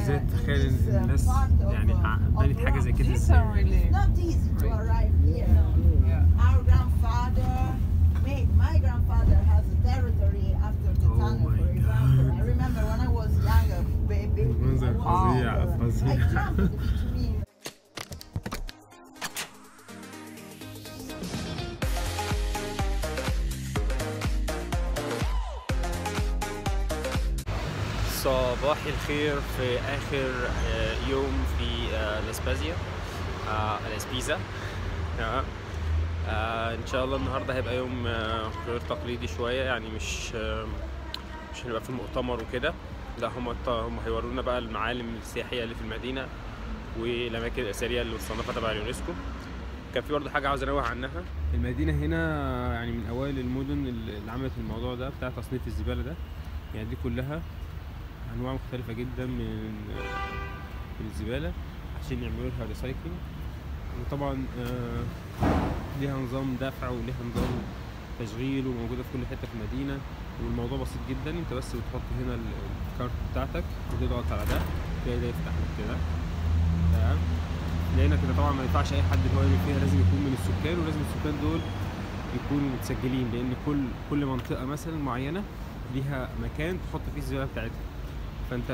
ازاي تتخيل ان الناس يعني بنت حاجة زي كده ازاي؟ My grandfather has a territory after the tunnel, for example. I remember when I was younger, baby. المنظر فظيع فظيع. I jumped between. صباح الخير في آخر يوم في لاسبازيا، لاسبيزا. تمام. ان شاء الله النهارده هيبقى يوم غير تقليدي شوية، يعني مش هنبقى في المؤتمر وكده، لا هم هيورونا بقى المعالم السياحية اللي في المدينة والاماكن الاثرية اللي متصنفه تبع اليونسكو. كان في برضه حاجة عاوز انوه عنها، المدينة هنا يعني من اوائل المدن اللي عملت الموضوع ده بتاع تصنيف الزبالة ده، يعني دي كلها انواع مختلفة جدا من الزبالة عشان يعملوا لها recycling. وطبعا ليها نظام دفع وليها نظام تشغيل وموجودة في كل حتة في المدينة. والموضوع بسيط جدا، انت بس بتحط هنا ال card بتاعتك وتضغط على ده تلاقي ده يفتح لك كده. تمام. لقينا كده طبعا ما ينفعش اي حد اللي هو يعمل فيها، لازم يكون من السكان، ولازم السكان دول يكونوا متسجلين، لان كل منطقة مثلا معينة ليها مكان تحط فيه الزبالة بتاعتها. فانت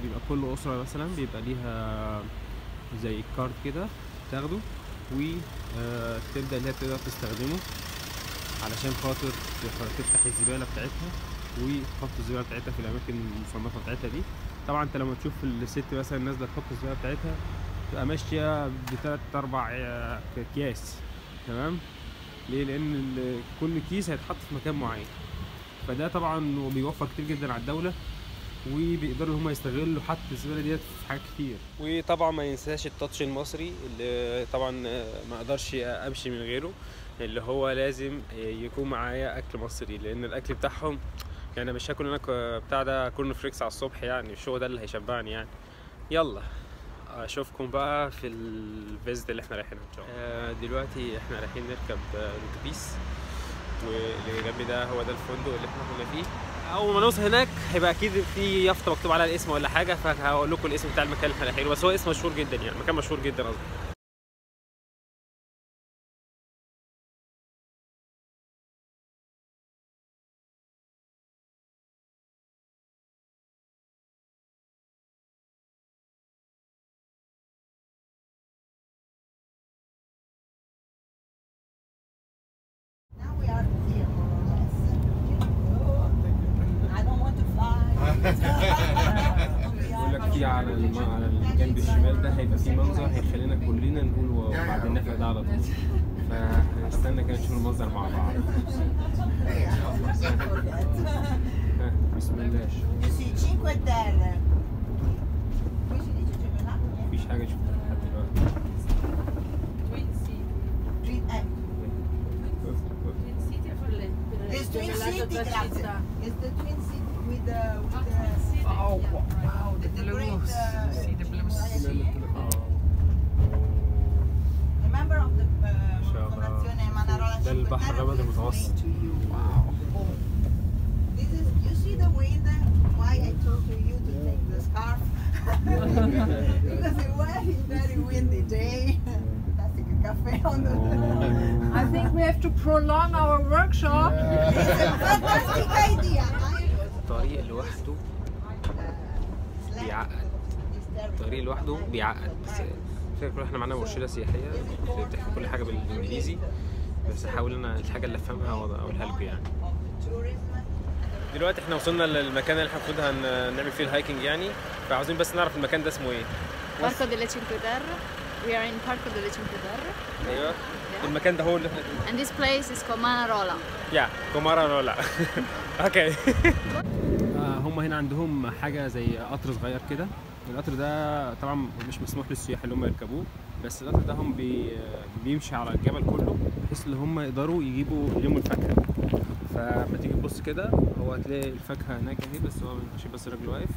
بيبقى كل اسره مثلا بيبقى ليها زي كارت كده تاخده وتبدا اللي هي تقدر تستخدمه علشان خاطر تفتح الزبالة بتاعتها وتحط الزبالة بتاعتها في الاماكن المصنفه بتاعتها دي. طبعا انت لما تشوف الست مثلا نازله تحط الزبالة بتاعتها تبقى ماشية بثلاث اربع اكياس. تمام. ليه؟ لان كل كيس هيتحط في مكان معين، فده طبعا بيوفر كتير جدا على الدولة، وبيقدروا هم يستغلوا حتى الزبالة ديت في حاجات كتير. وطبعا ما ننساش ال touch المصري اللي طبعا ما اقدرش امشي من غيره، اللي هو لازم يكون معايا اكل مصري، لان الاكل بتاعهم يعني مش هاكل انا بتاع ده corn flakes على الصبح، يعني مش هو ده اللي هيشبعني يعني. يلا اشوفكم بقى في ال visit اللي احنا رايحينها ان شاء الله. دلوقتي احنا رايحين نركب الاتوبيس، واللي جنبي ده هو ده الفندق اللي احنا كنا فيه. اول ما نوصل هناك هيبقى اكيد في يافطة مكتوب عليها الاسم ولا حاجة، فهقول لكم الاسم بتاع المكان اللي احنا رايحينه، بس هو اسم مشهور جدا يعني، مكان مشهور جدا قصدي. بيقول لك في على الجنب الشمال ده هيبقى في منظر هيخلينا كلنا نقول wow بعد النفق ده على طول، فهنستنى كده نشوف المنظر مع بعض. بسم الله. مفيش حاجة شفتها لحد دلوقتي. Twin City, grazie. It's the Twin City with the Oh wow, the blue sea, the blue sea. A member of the Fondazione Manarola ده البحر الأبيض المتوسط. Wow. This is, you see the wind? Why I told you to take the scarf? Because it was a very windy day. Fantastic cafe on the. I think we have to prolong our workshop. It's a fantastic idea. الطريق لوحده بيعقد. الطريق لوحده بيعقد، بس الفكرة احنا معانا مرشدة سياحية بتحكي كل حاجة بالانجليزي، بس احاول انا الحاجة اللي افهمها واقولها لكم يعني. دلوقتي احنا وصلنا للمكان اللي احنا المفروض هنعمل فيه ال hiking يعني، فعاوزين بس نعرف المكان ده اسمه ايه. Parco delle Cinque Terre. We are in Parco delle Cinque Terre. ايوه. المكان ده هو اللي احنا. And this place is called Manarola. Yeah, Manarola. Okay. هم هنا عندهم حاجة زي قطر صغير كده، القطر ده طبعا مش مسموح للسياح اللي هم يركبوه، بس القطر ده هم بيمشي على الجبل كله بحيث ان هم يقدروا يجيبوا يلموا الفاكهة. فلما تيجي تبص كده هو هتلاقي الفاكهة هناك اهي، بس هو عشان بس الراجل واقف.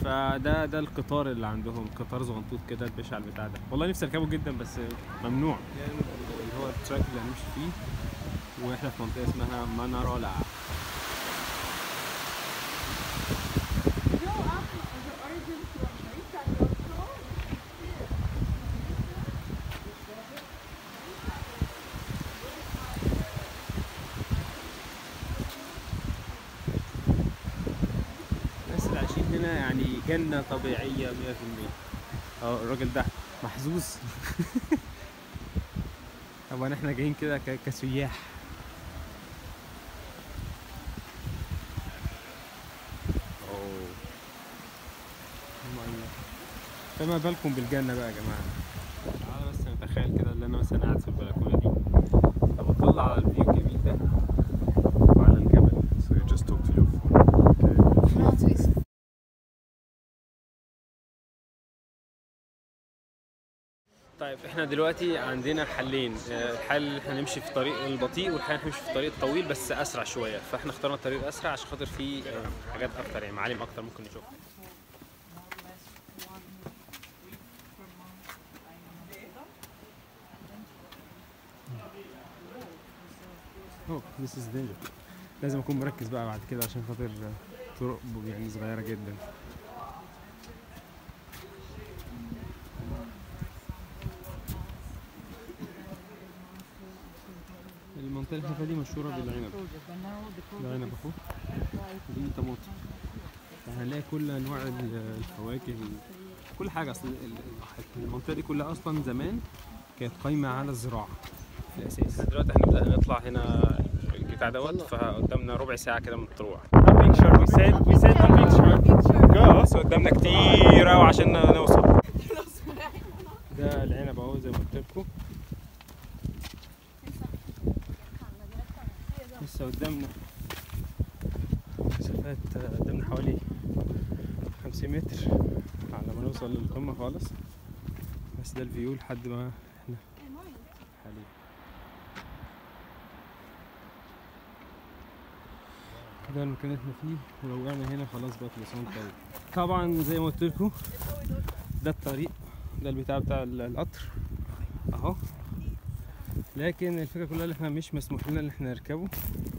فده ده القطار اللي عندهم، قطار صغنطوط كده بيمشي على البتاع ده. والله نفسي اركبه جدا بس ممنوع. يعني اللي هو ال track اللي هنمشي فيه، واحنا في منطقة اسمها مانارولا. هنا يعني جنة طبيعية 100%. اهو الراجل ده محظوظ. طبعا احنا جايين كده كسياح. اوه فما بالكم بالجنة بقى يا جماعة. تعالى بس نتخيل كده ان انا مثلا قاعد في البلكونة دي، طب اطلع على ال view الجميل ده وعلى الجبل. So you just talk to your phone. Okay. No, twist. طيب احنا دلوقتي عندنا حلين، الحل اللي احنا نمشي في طريق البطيء، والحل احنا نمشي في الطريق الطويل بس اسرع شوية. فاحنا اخترنا الطريق الاسرع عشان خاطر فيه حاجات اكتر، يعني معالم اكتر ممكن نشوفها. oh this is danger. لازم اكون مركز بقى بعد كده عشان خاطر طرق يعني صغيرة جدا. المنطقة اللي احنا فيها دي مشهورة بالعنب. ده عنب اهو، دي طماطم. هنلاقي كل انواع الفواكه، كل حاجة. اصل المنطقة دي كلها اصلا زمان كانت قايمة على الزراعة في الاساس. دلوقتي هنبدأ نطلع هنا البتاع دوت، فقدامنا ربع ساعة كده من الطلوع. بس قدامنا كتير قوي عشان نوصل. ده العنب اهو زي ما قلت لكم. لسه قدامنا مسافات، قدامنا حوالي 50 متر على ما نوصل للقمة خالص. بس ده الفيو لحد ما احنا حاليا. ده المكان اللي احنا فيه، ولو وقعنا هنا خلاص بقى كل سنة وانت طيب. طبعا زي ما قلت لكم ده الطريق، ده البتاع بتاع القطر اهو. لكن الفكرة كلها اللي احنا مش مسموح لنا ان احنا نركبه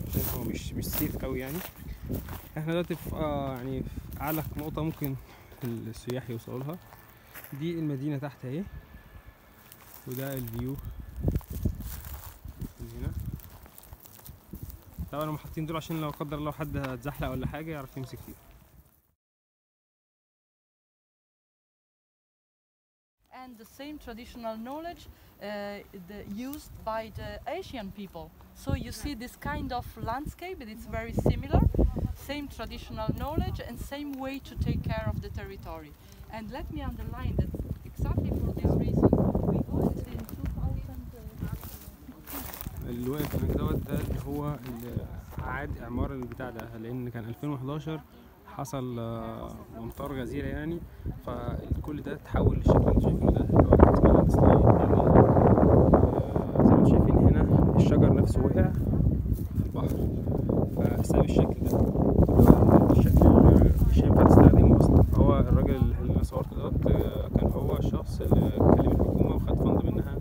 عشان هو مش سيف قوي يعني. احنا دلوقتي في يعني في اعلى نقطة ممكن السياح يوصلوا لها. دي المدينة تحت اهي، وده ال view من هنا. طبعا هم حاطين دول عشان لو قدر الله حد اتزحلق ولا حاجة يعرف يمسك فيه. And the same traditional knowledge used by the Asian people. So you see this kind of landscape, and it's very similar, same traditional knowledge and same way to take care of the territory. And let me underline that exactly for this reason we got it in 2000. اللي واقف هناك دوت ده اللي هو اللي عاد اعمار البتاع ده، لان كان 2011 حصل امطار غزيرة يعني، فالكل ده اتحول للشكل اللي انتوا شايفينه ده، اللي هو حاجة اسمها landslide يعني. زي ما انتوا شايفين هنا الشجر نفسه وقع في البحر، فساب الشكل ده اللي هو الشكل اللي مش هينفع تستخدمه اصلا. فهو الراجل اللي انا صورته دوت كان هو الشخص اللي كلم الحكومة وخد fund منها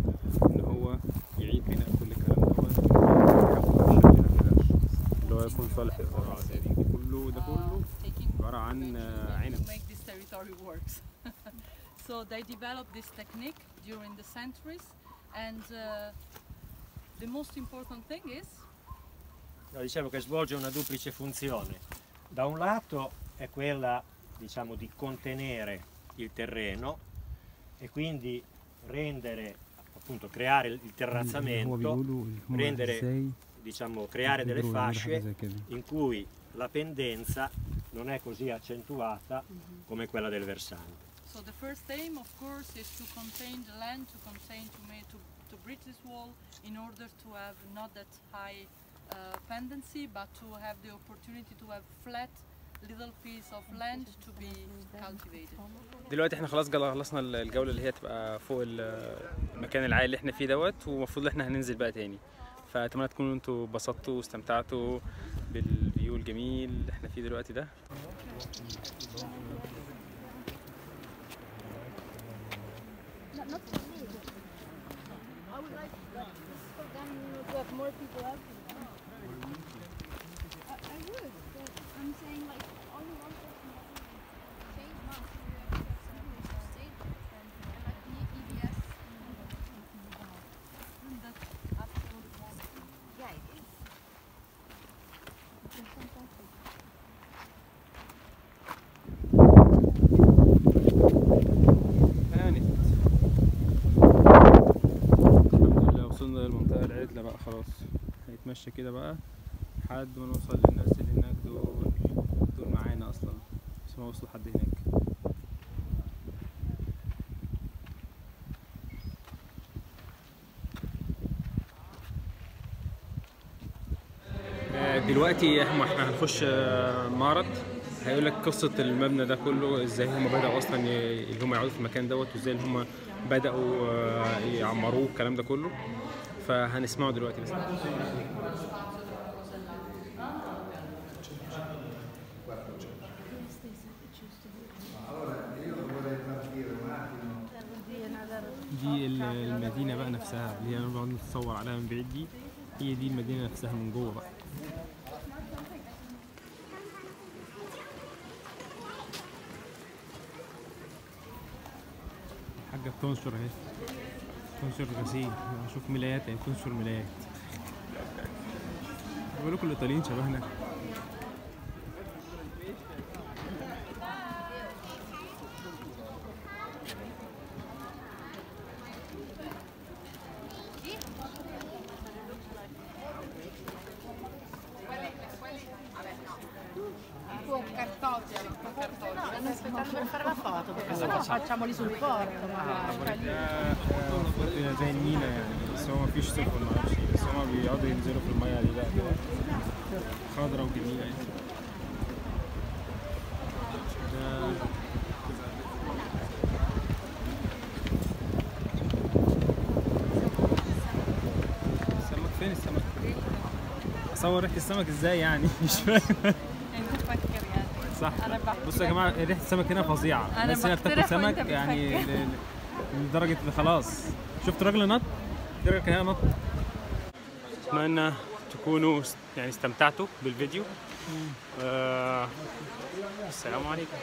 ان هو يعيد بناء كل الكلام دوت ويحوله بالشكل ده كده اللي هو يكون صالح للزراعة زي دي. كله ده كله عبارة عن عنب. So they developed this technique during the centuries, and the most important thing is. No, dicevo che svolge una duplice funzione. Da un lato è quella, diciamo, di contenere il terreno e quindi rendere, appunto, creare il terrazzamento, rendere, diciamo, creare delle fasce in cui la pendenza non è così accentuata come quella del versante. So the first aim, of course, is to contain the land, to contain, to bridge this wall in order to have not that high pendency, but to have the opportunity to have flat little piece of land to be cultivated. دلوقتي احنا خلاص خلصنا الجولة اللي هي تبقى فوق المكان العالي اللي احنا فيه دوت، ومفروض احنا هننزل بقى تاني. فاتمنى تكونوا انتوا اتبسطتوا واستمتعتوا بال view الجميل اللي احنا فيه دلوقتي ده. Not for me. I would like for them to have more people helping them. I would, but I'm saying like only one person doesn't change much. You have to have somebody to stay there and like EBS. And that's absolutely possible. Yeah, it is. It's fantastic. نتمشى كده بقى لحد ما نوصل للناس اللي هناك. دول معانا اصلا بس ما وصلوا لحد هناك. دلوقتي احنا هنخش معرض هيقول لك قصة المبنى ده كله، ازاي هم بدأوا اصلا اللي هم يقعدوا في المكان دوت، وازاي اللي هم بدأوا يعمروه الكلام ده كله، فهنسمعه دلوقتي. بس دي المدينة بقى نفسها اللي هي بنقعد نتصور عليها من بعيد، دي هي دي المدينة نفسها من جوه بقى. الحاجة بتنشر اهي، بتنشر غسيل، اشوف ملايات اهي، بتنشر ملايات. بقول لكم الايطاليين شبهنا. Per fare la foto, perché sennò facciamoli sul porto. زي المينا يعني، بس هو مفيش سفن معرفش، بس هما بيقعدوا ينزلوا في المية دي بقى كده خضرا وجميلة يعني. السمك فين السمك؟ اصور ريحة السمك ازاي يعني؟ مش فاهم. انت تفكر يعني صح. بصوا يا جماعة ريحه السمك هنا فظيعة، الناس هنا بتاكل سمك يعني لدرجة خلاص. شفت راجل نط؟ الراجل كان هنا نط. اتمنى تكونوا يعني استمتعتوا بالفيديو. السلام عليكم.